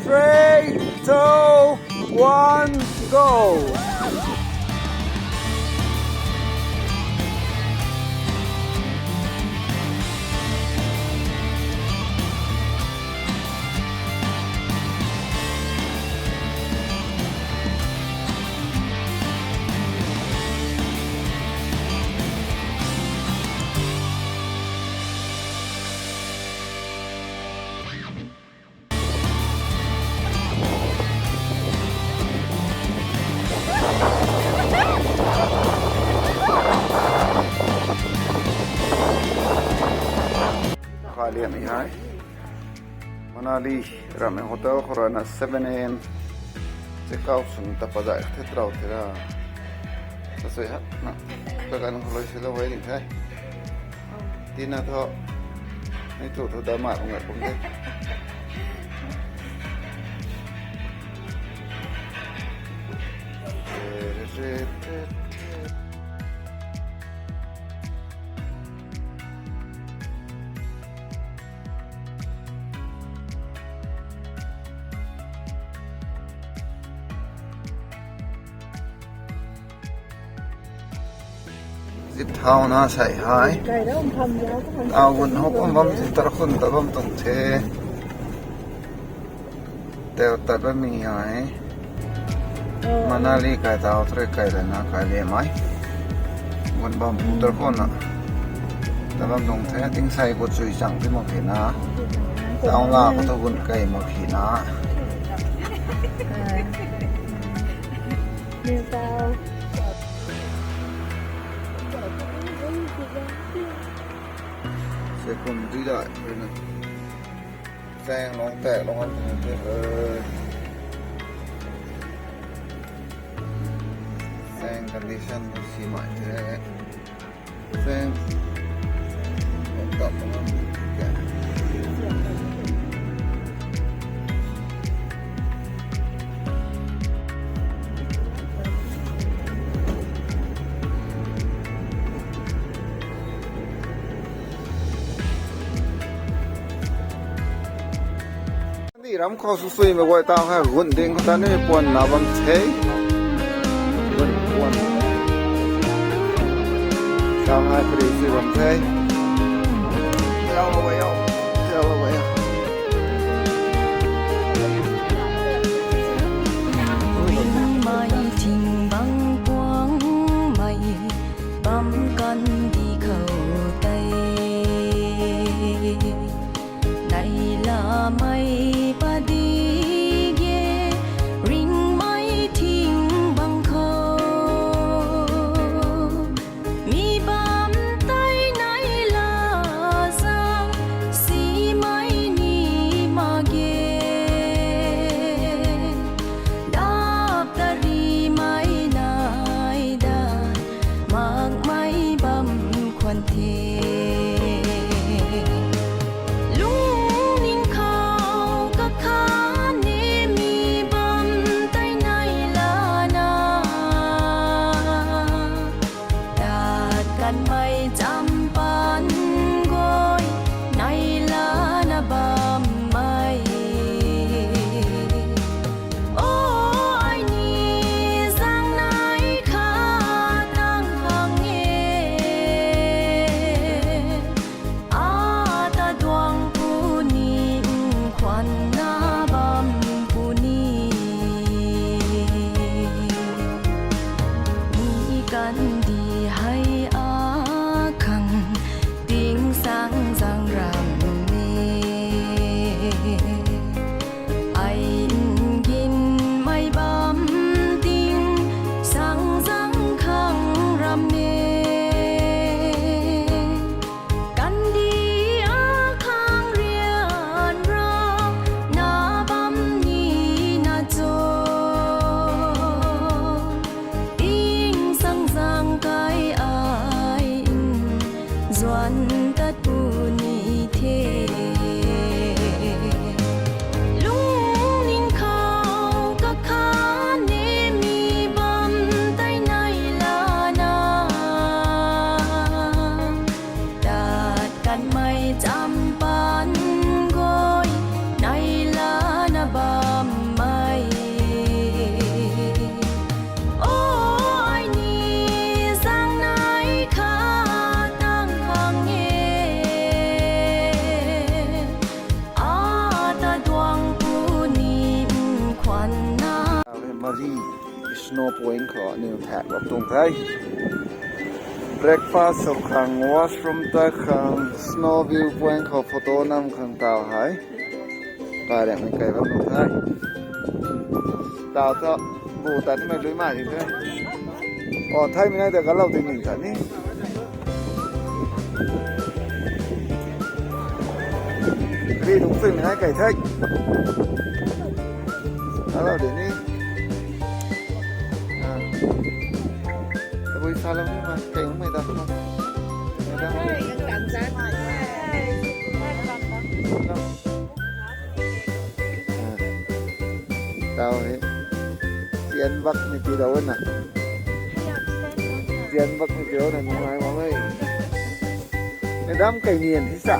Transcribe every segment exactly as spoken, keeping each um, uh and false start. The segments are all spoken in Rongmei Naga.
Three, two, one, go! Kalian ni hei. Manali ramei hotel khou rana seven A M check out swn ta pazai the trau the ra. Sa sui ha na. Kagan khou loi silou hei ding the. Tina tho. Ni tu thu dama kung kum the. Zip thau na sei hei. Tau gun hop bam bam zip tar khun ta bam tuang the. Teu tat bam mi hei. Manali kai tau thre kai lana kai le mai. Gun bam pu tar khun na. Ta bam tuang the, ting sei gut chui chang ti mak khe na. Tau la ka tu gun kai mak khe na. Sei kum dui dai na. Sang long tak long an the. Sang condition si mai the. Sang long tak long an the. Ni ram khou sw sui mei guay tang hei gun ding khou ta ni puan na bam the. Gun puan. Tang hei pari sui bam the. Yau lou guay yau. Yau lou guay yau. Ringmei thing bang puang mei bam kan di khou tei. Nai lamei padi ge ringmei thing bang khou. Mi bam tei nai la zang Mari snow point khou aniw thak lap tuang the. Breakfast sw khang, washroom ta khang, snow view point khou photo nam khang taw hei. Kariakmei kai bam tuang the. Taw thu bu ta nimei lui mai di the. O, theimei nai ta galou di ning ta ni. Ri lungc suimei nai kai the. Hello, Denny. Ah. Tabui salou ni ma, kai lungmei da. Madam. Ah. Tau hei. Tian bak ni pi dau na. Tian bak ni pi dau na, nung ai mak e. Madam kai nian hi sa.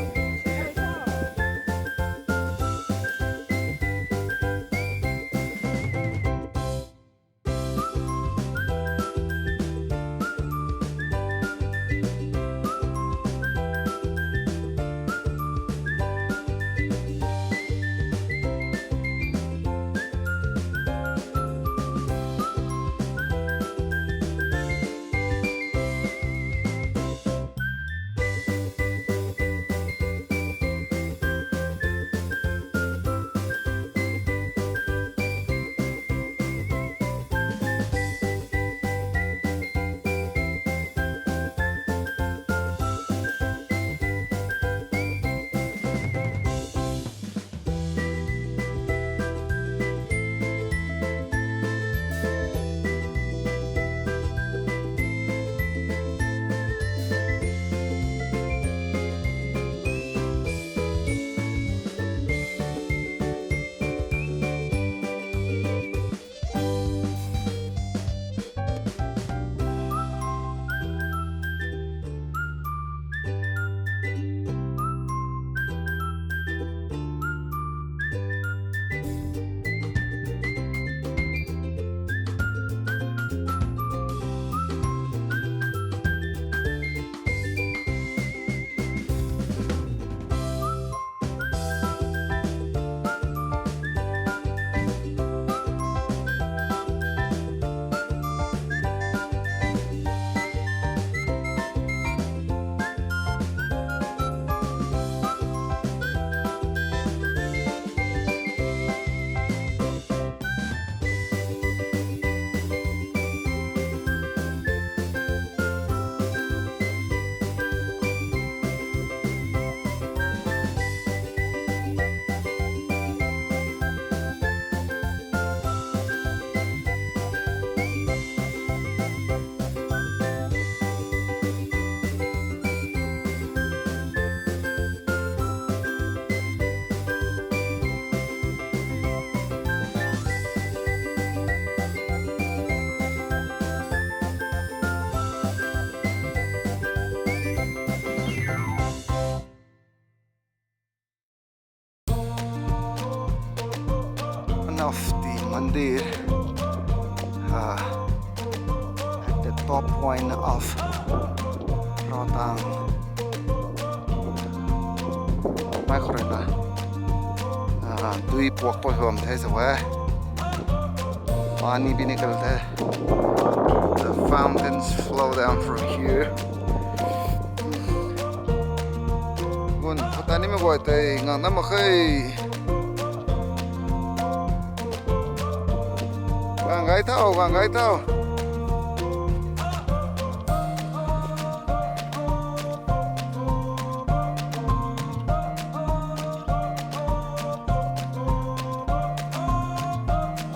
One of the mandir, uh, at the top point of Rohtang. Mai khou rui na, uh, dui puak pui huam the sa e. Pani bini kal the. The fountains flow down from here. Gun, khou ta nimei guay tei ngang na mak khe. Gang gai thau, gang gai thau.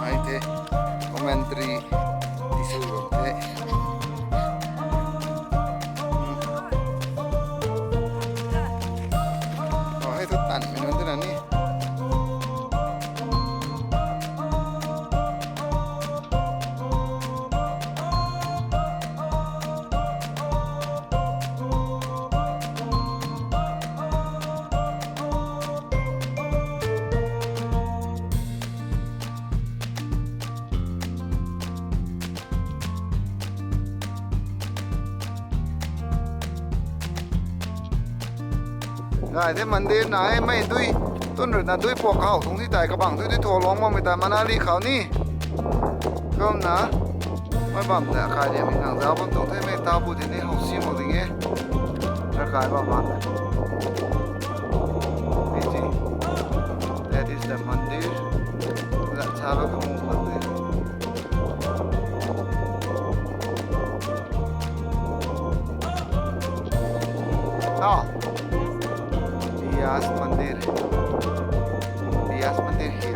Ai the, commentary ti sw bam the. Hmm. Oh, hei thu tanmei nunc twna ni. Gay the mandir na e, mei dui, tun rui na dui puak khou tuang ti tei kabang dui dui thualuang makmei ta Manali khou ni. Kumna, mei bam ta kai riam ngang zau bam tuang the, mei ta bu di ni how si mak ding e. Ra kai bam ma. That is the mandir. That chalo kamu mandir. Oh, Vyas Mandir. Vyas Mandir hi.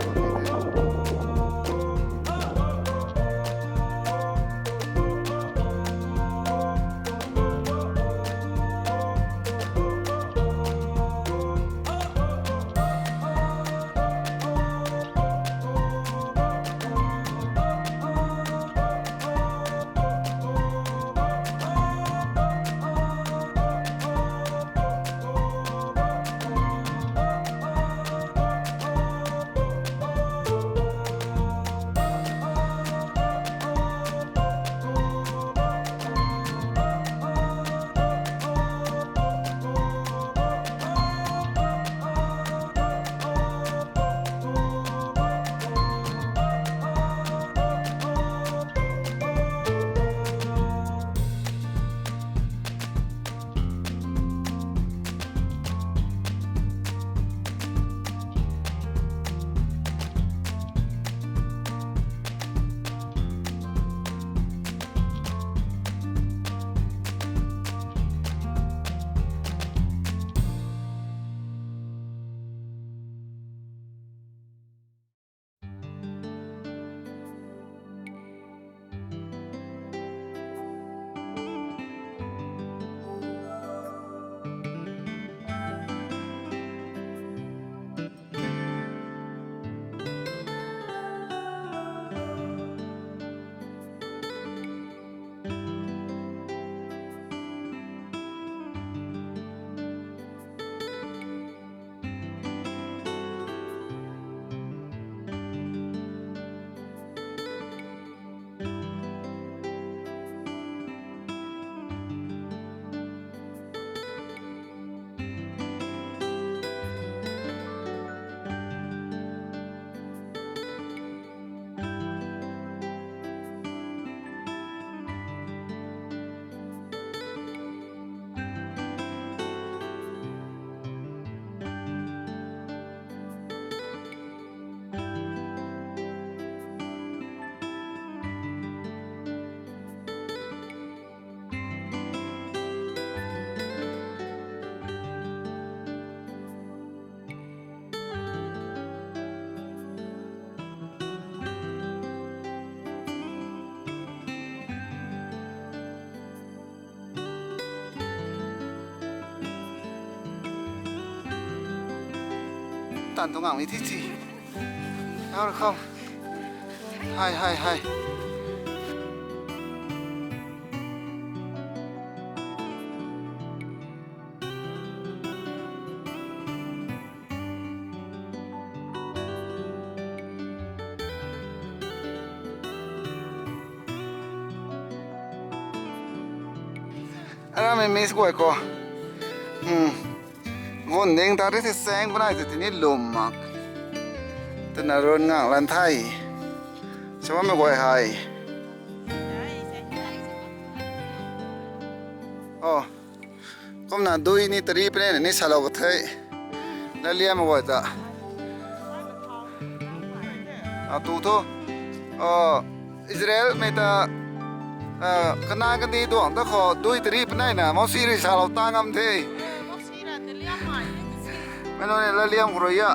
Tan tuang ang ni thi thi. How khou. Hai, hai, hai. Aram mi miss guay khou. Hmm. Gun ding ta ri the seng banai te tini lum mak. Twna run ngang lan thei. Sa bammei guay hei. Oh. Kumna dui ni tari pene ni salou ka the. Laliam guay ta. A tu thu. Oh. Israel mei ta, ah, kana kandih duang ta khou dui tari panaina Mosi rui salou ta ngam the. Mei nunc ni laliam khou rui a.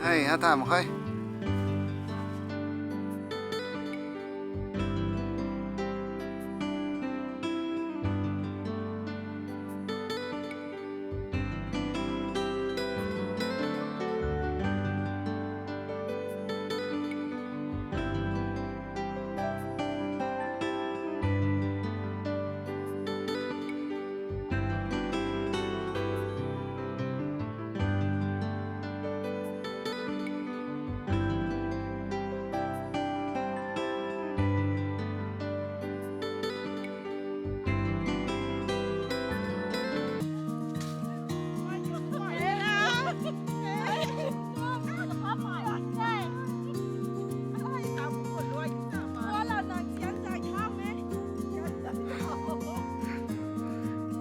Hei, ha tham khai.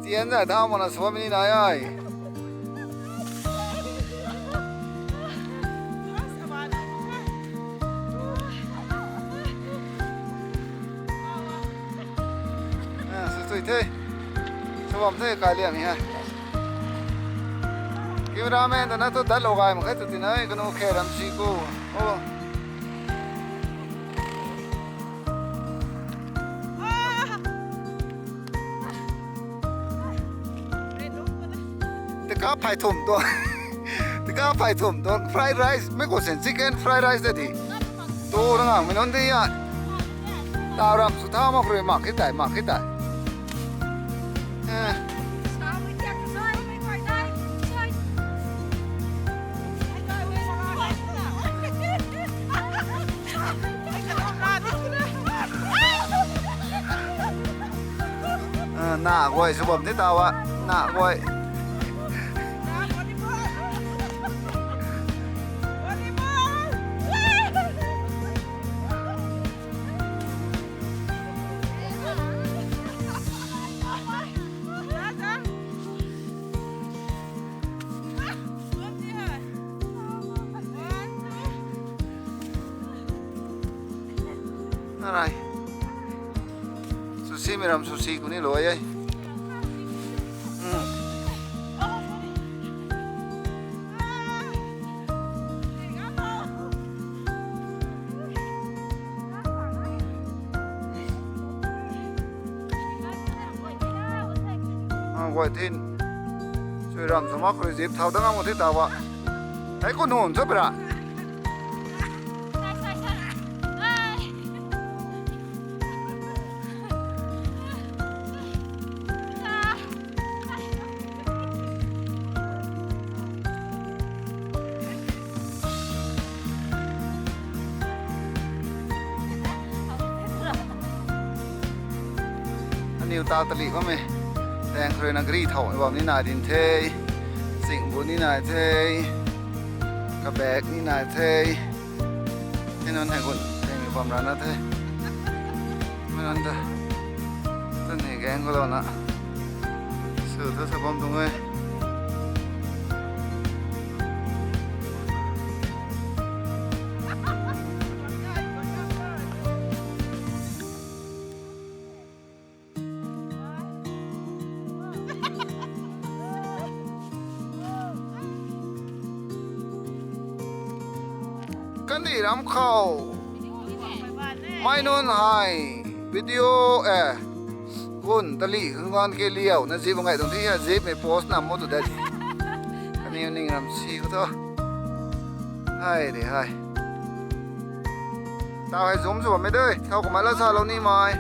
Tian zai thau mana suam ni nai ai. Ah, sui sui the. Suam the kai liang ni ha. Cameraman ta na tu dat lou gay mak khe tu ti nai kanu khe ram si ku. Oh. Tika phai thum tu. Tika phai thum tu. Fried rice, mei ko sen chicken fried rice ta di. Tu rang ang mi nunc di ya. Tau ram su thau mak rui mak hei tai, mak hei tai. Eh. Ah, na guay sw bam ni tau a. Na guay. Alright. Sushi mi ram sushi kuni lou e. Hmm. Ah, guay thin. Sui ram sa mak rui zip thau dang ang thi ta wa. Hei kun hun sa bra. Aniu ta tali bam e. Tang khrui na gari thau bam ni nai din the. Sing bu ni nai the. Ka bag ni nai the. Hei nunc hei gun, hei mi bam rana the. Mei nunc ta. Tun hei gang ko lou na. Su thu sa bam tuang e. Kandih ram khou. Mei nunc hei. Video, eh. Gun tali khang gan ke liau na zip ngai tuang thi ha zip mei post na mo tu dat. Kaniw ning ram si khou tu. Hai de hai. Tau hei zoom sw bam e de. Tau kumna la sa lou ni mei.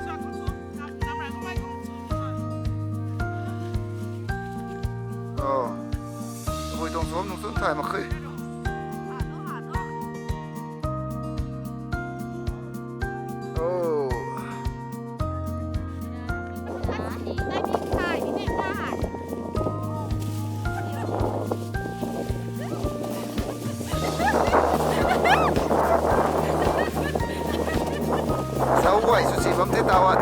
Oh. Hui tuang suam nung sun thay mak khe. Oh. Sau guay sw si bam the tau a.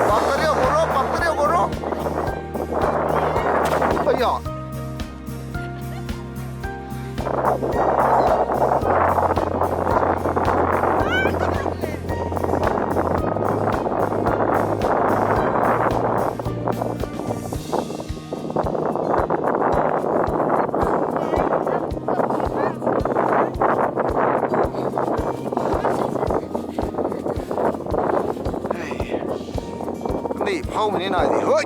Pam ka riu guru, pam ka riu guru. Aya. Ni phau ni nai di hoi.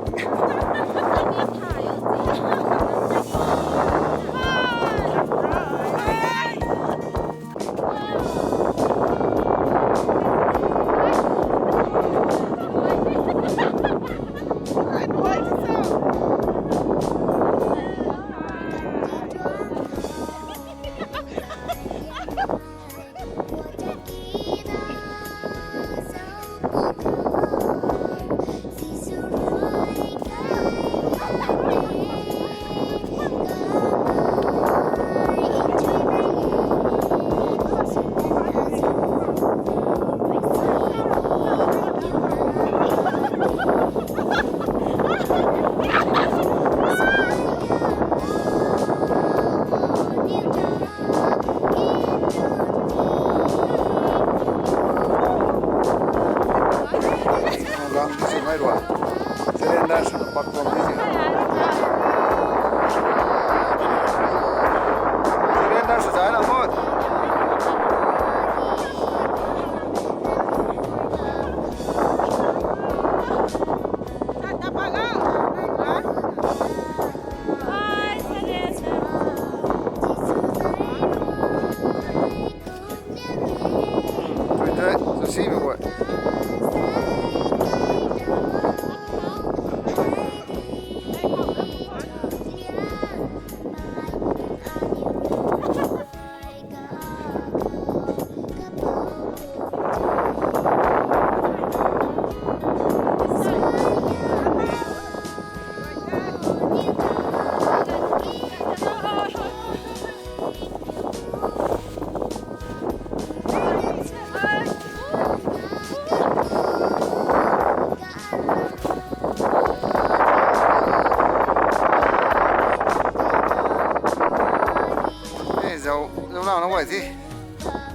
Ti,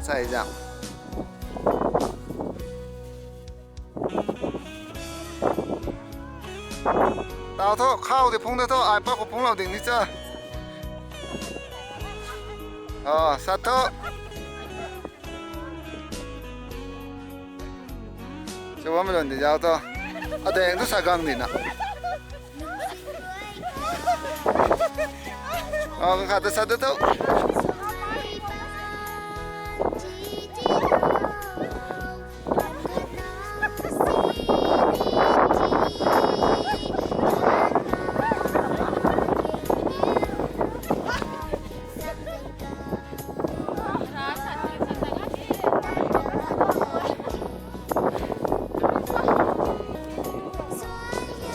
sai zam. Tau thu, khau di phung de thu, ai pa khou phung lou ding ni cha. Oh, sa thu. Sa bam lon di zau thu. Adeng thu sa gang di na. Oh, khat ta sa thu thu.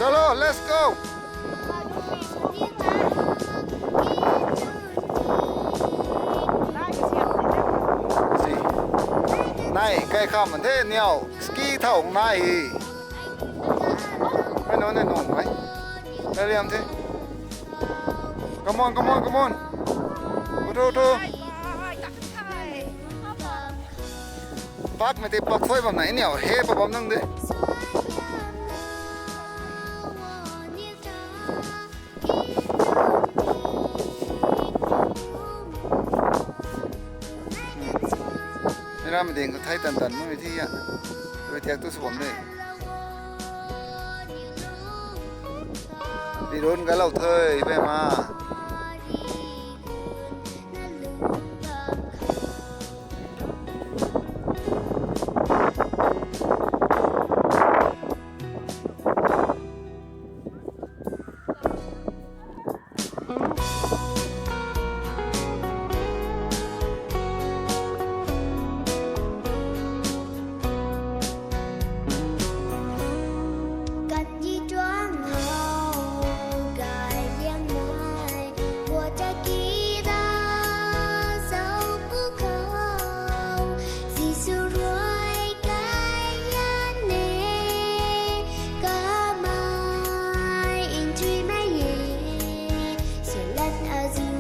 Chalo, let's go. Nai, kai kham the niau, ski thau nai. Ai no ne nong mai. Ai liam the. Come on, come on, come on. Utu, utu. Pak mei tei pak thuai bam na, iniu he pa bam nang de. Ni ram ding ka thai tan tan mui thi ya. Tui tiak tu sw bam de. Pi run ka lou thei, be ma. Kan di tuang hou gay liang nai, guat ta ki da zauc pu khou, Jisu rui kai yan e, kamei nthuimei e, silat azu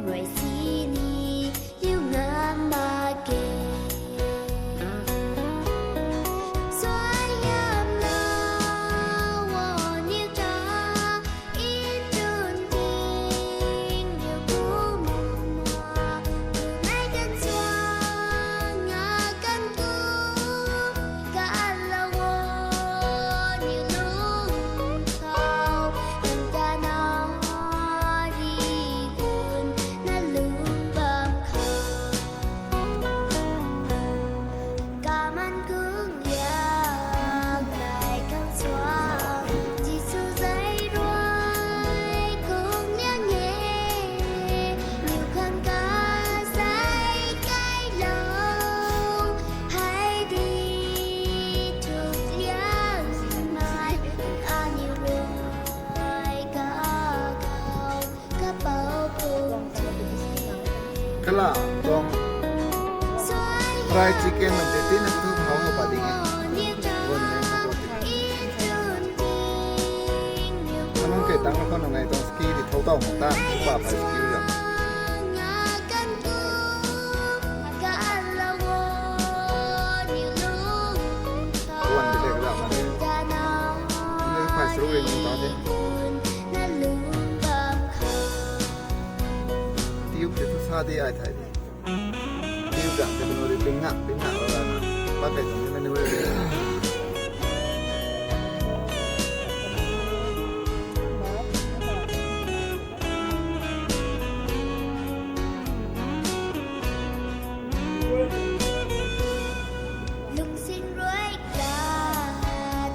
rui sini liu ngam mak ge. Suaihiam na wo niu ta, intun ting niu ku mama, nai kan suang nga kan ku, ka ala wo niu lung khou, kan ta na ri kun na lung bam khou. Kaman kung liang nai kang suang, Jisu zai rui kung liang e, niu khang ka zai kai lou, hei di thuk liang nai, aniu rui ka khou. Kala tuang fried chicken lam tei tina thu thau hou pa ding e. Gun ne ko ti. Anung ke tang ko nung nai tuang ski di thau tau mak ta, pa pa ski ya. Wan di le ka ma ne. Ne pa sru ring ta de. Tube tei thu sa di ai thai di. Tube zang tei kanu ri ping ngak, ping ngak la na. Pa kai tuang ni mei ni. Lungsin rui ka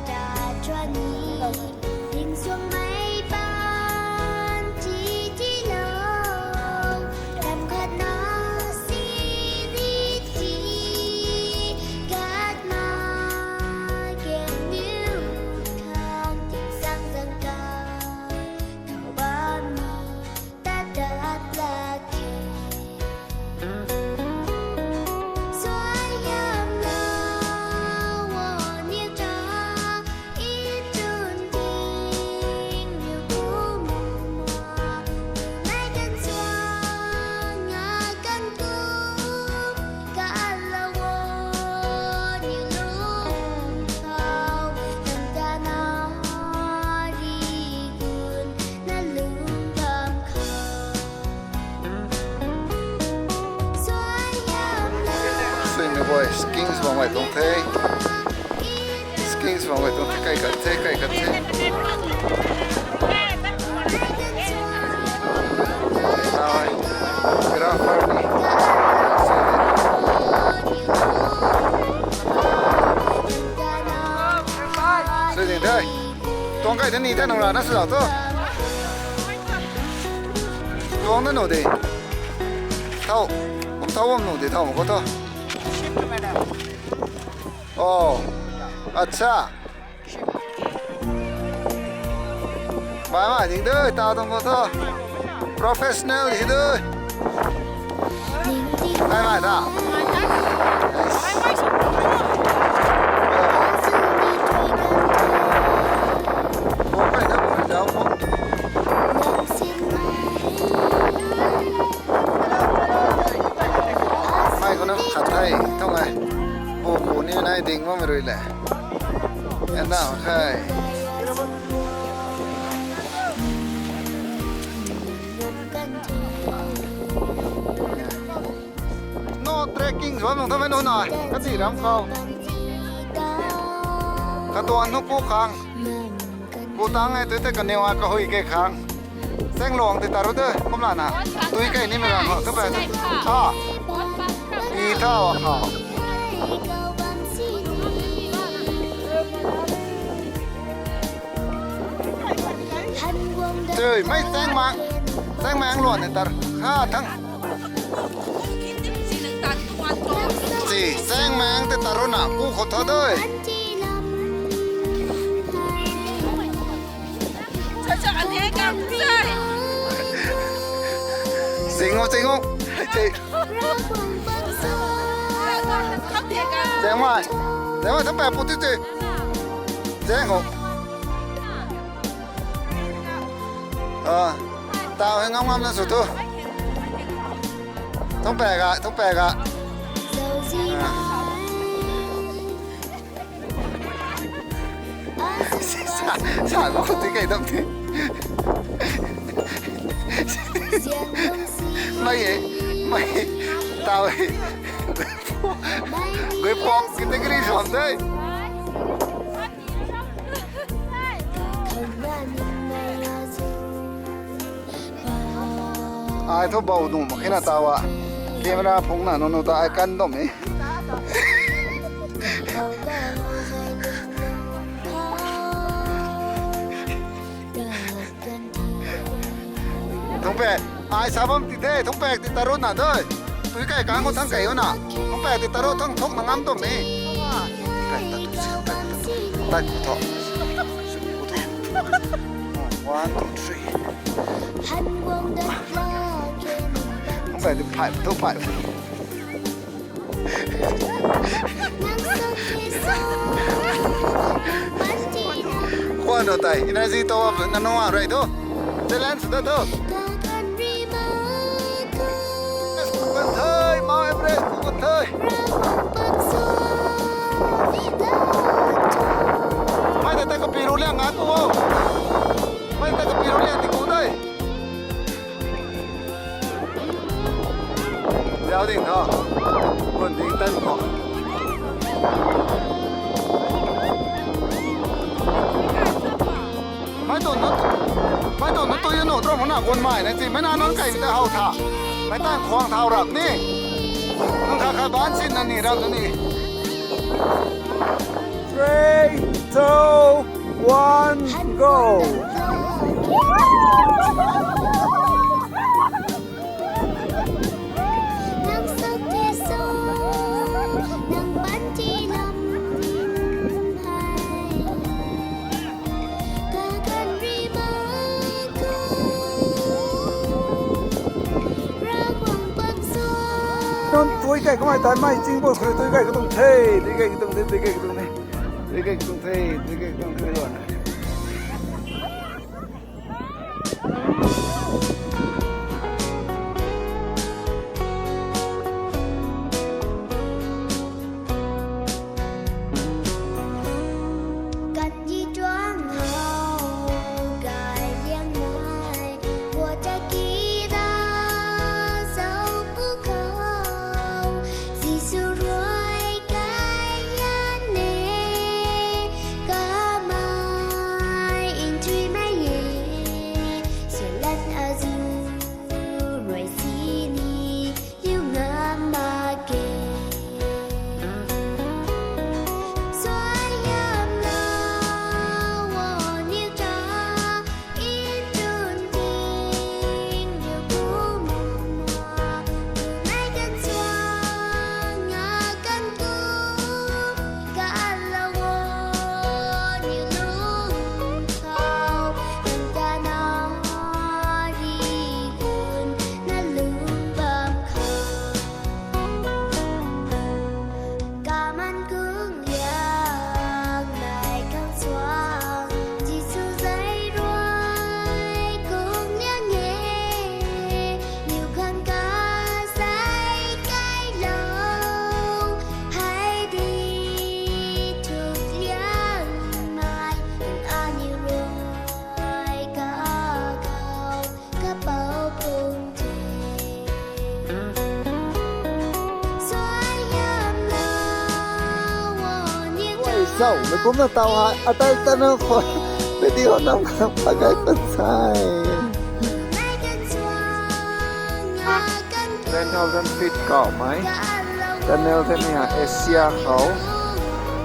ta chuan ni, ringsuangmei pan ti ti lou, ram khat na si ni ti, kat na Boy, skins bang mei tuang the. Skins bang mei tuang the, kai kat the, kai kat the. Ai, grapher ni. Sui ding the. Tuang kai the ni the nang rana sw zau tu. Tuang na nu de. Thau. Kum thau bam nu de thau mak khou thu. Oh, acha. Bai mai ding de, ta tuang khou thu. Professional hi de. Bai mai ta. Mai khou na khat thei, thong e. Bu ku ni nai ding bammei rui le. Ana khai. No trekking zua nung thamei nu na. Kati ram khou. Katuan nu pu khang. Pu tang e tu te kaniw a kahui ke khang. Seng luang ti taru de, kum lana. Tui kai ni mi rang ho, tu pa tu. Ah. Pi thau a khau. Tui, mei seng mang. Seng mang luan ni tar. Ha, thang. Ci, seng mang te taru na, ku khou tho doi. Sing o, sing o. Ci. Zeng mai. Zeng mai, thang pek pu ti ti. Zeng o. Ah, tau hei ngam ngam na sw thu. Thang pek a, thang pek a. Ah. Sa, sa ko khou ti kai dam ti. Mei e, mei. Tau e. Gui pok category som de. Ai thu bou dum mak khe na tau a. Camera phung na nunu ta ai kan dum e. Thung pek, ai sa bam ti the, thung pek ti taru na doi. Tui kai kang khou thang kai o na. Thung pek ti taru thang thuk na ngam tum ni. Kai ta tu si, kai ta tu. Tai ku tho. Ku tho. One, two, three. Thung pek ti five, thung five. Kwan o tai, energy to na nung a rei tu. Challenge da tu. Kukan thei, Mount Everest kukan thei. Mai ta ta kapi ru liang nga tu o. Mai ta kapi ru liang ti ku dai. Liau ding tho. Bun ding tan khou. Mai tuan nu, mai tuan nu tu yu nu tro muna gun mai na ti, mai na nang kai ta hau tha. Mai tang khwang thau rap ni. Nang kha kha ban sin na ni rap ni. Three, two, one, go! Nang tui kai kamei tai mai ching bo khui tui kai katung the, tui kai katung the, tui kai katung the. Tui kai katung the, tui kai katung the luan. Kan di tuang hou, gay liang nai, gua ta ki da, zau pu khou, Jisu rui Tau, mei kumna tau hei, atai tana khou, video nam khang pagai pansai. Ten thousand feet kaumei tunnel the ni ha, Asia khou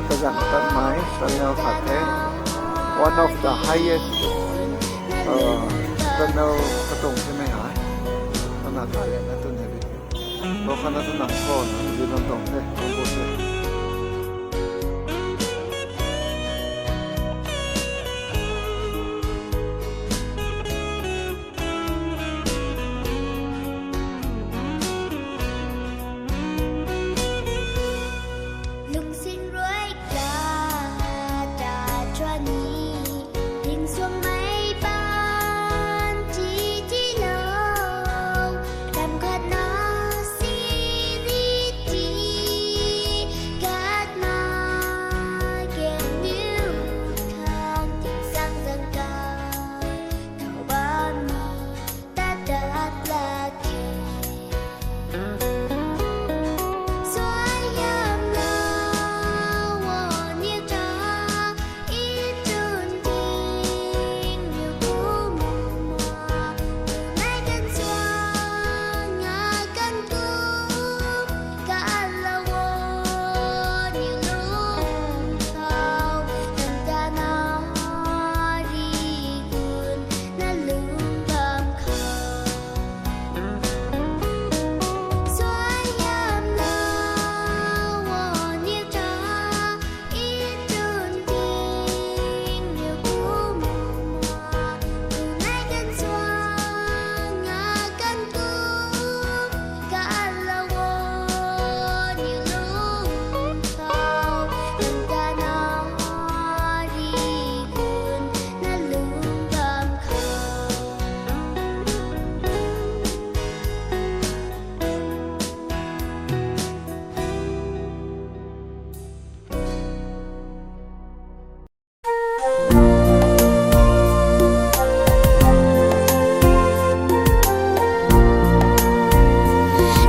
kazang tatmei tunnel khat the. One of the highest, uh, tunnel katuang the mei ha. Ana kaliana tun he video. Lo khana tu nang khou na video nam tuang the, tuang the. Lungsin ruai ka ta chuan ni, ding suangmei pan ti ti lo, tam khat na si ni ti, kat na gen niu khang, sang zang ka, tau bam ni, ta ta la ki.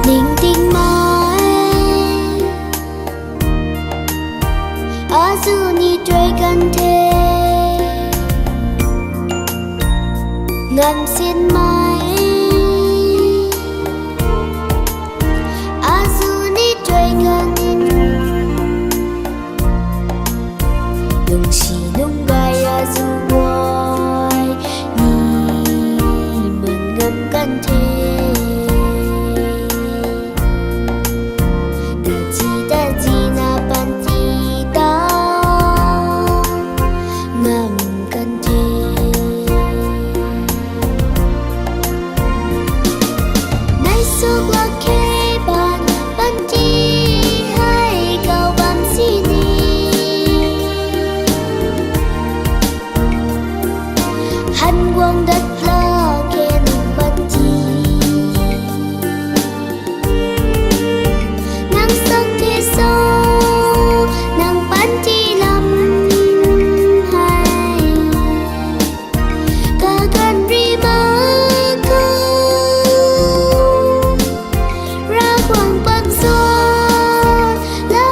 Ning ting mai, azu ni tuai kan the, ngam sin mai, azu ni tuai kan. Lungsi lungc gay azu guay ni man ngam kan the. Dachi dachi na panty ta ngam kan the. Nai suk lak khe pan, panty hei kau bam sini. Han guang dat lak khe nang panty. Nang sak the so, nang panty lam hei. Kaganv ri mak khou, Ravguangc pak zauc la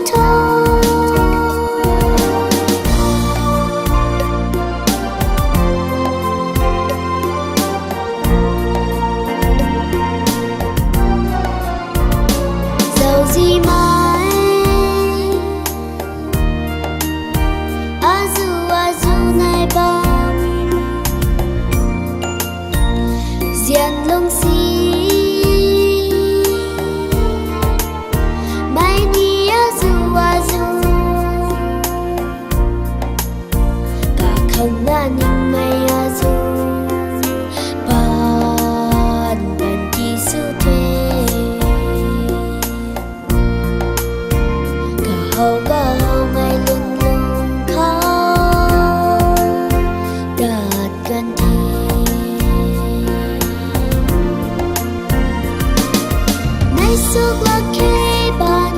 tho. Zauzi mai. Azu, azu nai bam. Zian lungsi. Mei ni azu, azu. Kakhang na ningmei azu. Pan, pan ki su the. Kahow, kahow ngai lun lung khou dat kan the. Nai suk lak khe pan,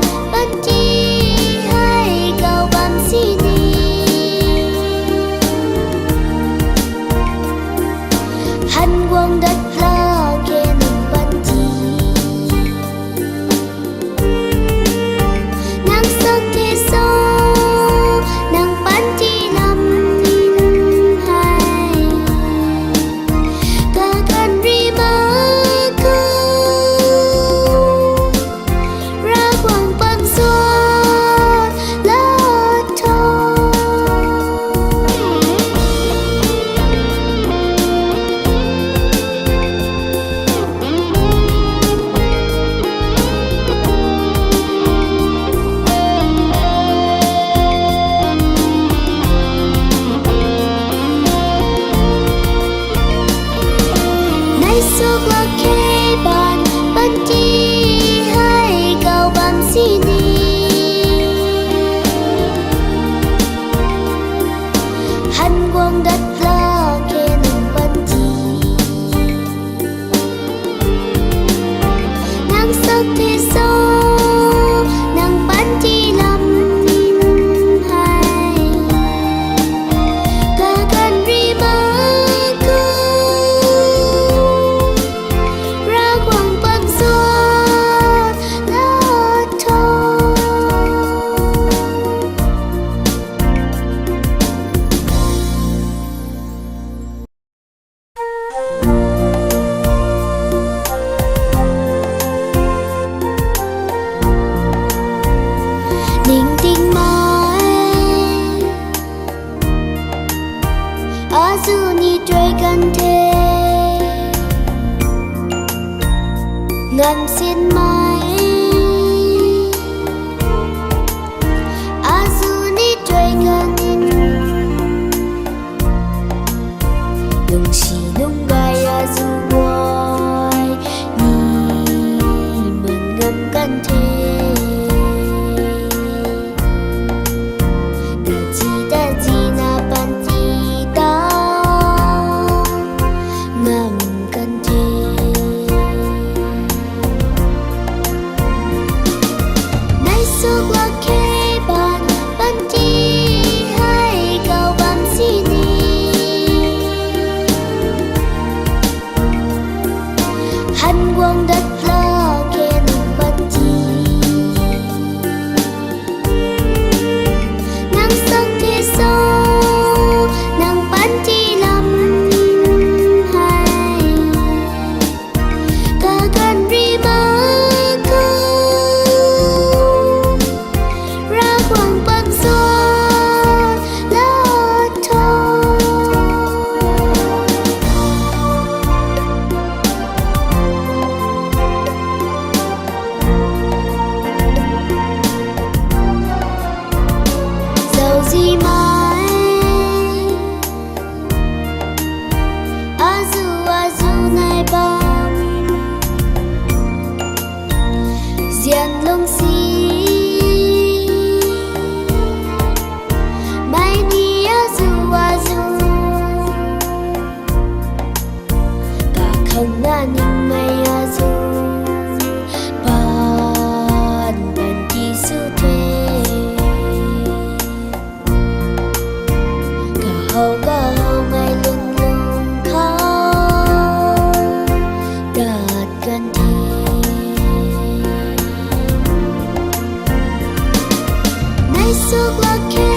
Tuk lak khe